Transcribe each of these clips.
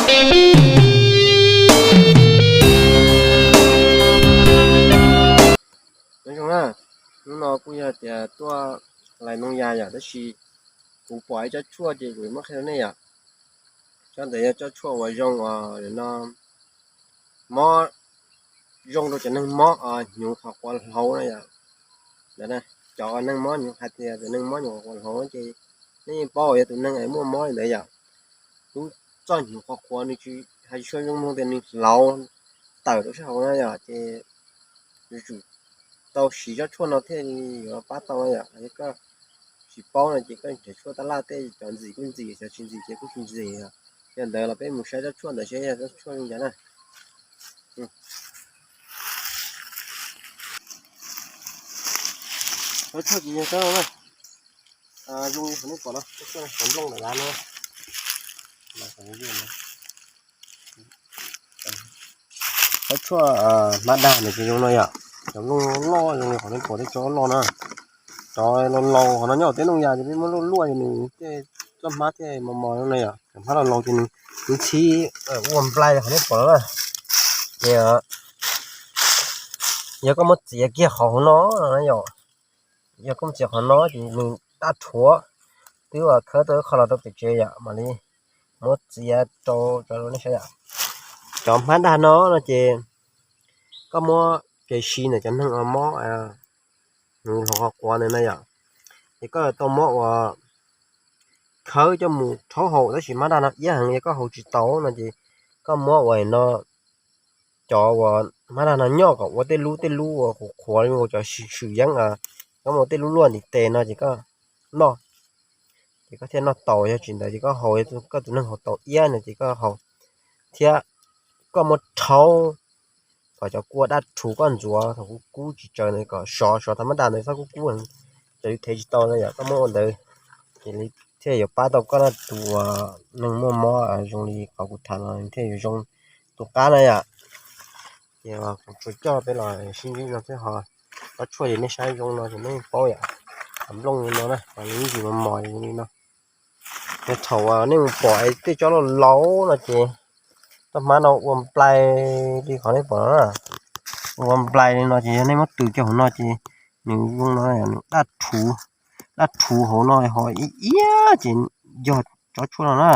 Nyob zoo na, hnub no kuj yog tias tuaj hlais noog yas yom, tab sis kuv pom ib tsob tshuaj ces kuv muab qhia rau nej yom. Tsob ntawd yog tsob tshuaj uas zoo os, no mob, zoo rau cov neeg mob hnyuv qhov quav hlau na yom. Ntawd, cov neeg mob hnyuv, hais tias cov neeg mob hnyuv qhov quav hlau ces nej yeej paub yog tus neeg es muaj mob li ntawd yom. Lub txoj hnyuv qhov quav nws tsis hais tsis tshua zoo mloog tias nws hlauv tawm rau sab hauv na yom, ces yuav tsum tau siv tsob tshuaj no thiaj yuav pab tau na yom. Yog koj tsis paub no ces koj nrhiav tshuaj tab laj tej cov ntxim kuj ntxim, cov tsis ntxim ces kuj tsis ntxim yom. Yog ntawd los peb mus saib tsob tshuaj ntawd seb yog tsob tshuaj zoo cas na. Tsob tshuaj ces yog tsob no na, zoo li qhov nej pom no, tsob tshuaj qhov nplooj ntawm lav no. Tsob tshuaj hmab dag nws ces zoo no yom, cov nplooj loj zoo li qhov nej pom tej tsob loj na. Cov laus laus qhov no nyob hauv tej noog yas ces peb muab luaj luaj ces nws tej txoj hmab thiaj mos mos no yom. Cov hmab laus laus ces nws ntxhib ua nplai li qhov nej pom no na. Ces yog koj muab txiav kiag qhov hauv no na yom, yog koj muab txiav qhov no ces nws daj rhuav, twb ua khawb tau ib qho los rau pem tsev yom, mam li muab txiav rau cov nej saib yom. Cov hmab dag no no ces koj muab kev si ntawm cov neeg uas mob hnyuv qhov quav ntawd na yom, ces koj tau muab ua khawb coj mus rhaub haus, tab sis hmab dag no iab heev, yog koj haus tsis tau no ces koj muab ua no, cov uas hmab dag no nyoj kom ua tej lub tej lub uas qhuav qhuav li cov swm yeeb, koj muab ua tej lub luaj ntiv tes no ces koj noj, ces koj thiaj noj tau. Yog tsis ntawd ces koj haus, koj tus neeg haus tau iab no ces koj haus, thiab koj muab rhaub kom cov kua daj rhuv koj ntxuav thaum kub kub tsis tsaws ntawd kom sov, sov tag hmab dag ntawd txhob kub kub, cov yus thev tsis tau no yom, koj muab ua ntawd ces thiaj yuav pab tau koj tus uas neeg muaj mob zoo li qhov kuv tham no thiaj yuav zoo tus qab na yom. Ces kuv tsuas coj peb los sib ntsib no xwb, ho tsob tshuaj ces nej saib zoo no ces nej paub yom. Cov nplooj li no na, ho nws ib ntsis mos mos li no. Yog thaum uas nej mus pom tej tsob laus laus no ces txoj hmab no ua nplai li qhov nej pom no na. Ua nplai li no ces yog nej muab tws kiag hauv no ces nws zoo no, nws daj rhuv, daj rhuv hauv no ho ib iab ces yog tsob tshuaj no na.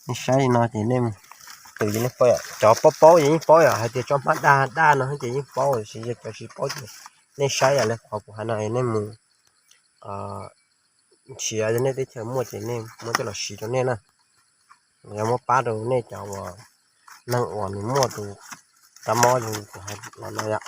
Nej saib li no ces nej tws ces nej paub yom, cov paub paub ces yeej paub yom, hais tias tsob hmab dag daj no ces yeej paub, tiam sis yog cov tsis paub ces nej saib yom, li qhov kuv hais no nej mus nrhiav yog nej teb chaws muaj ces nej muab coj los siv rau nej na. Yog muab pab rau nej cov uas neeg uas nws muaj tus kab mob zoo li kuv hais los no yom.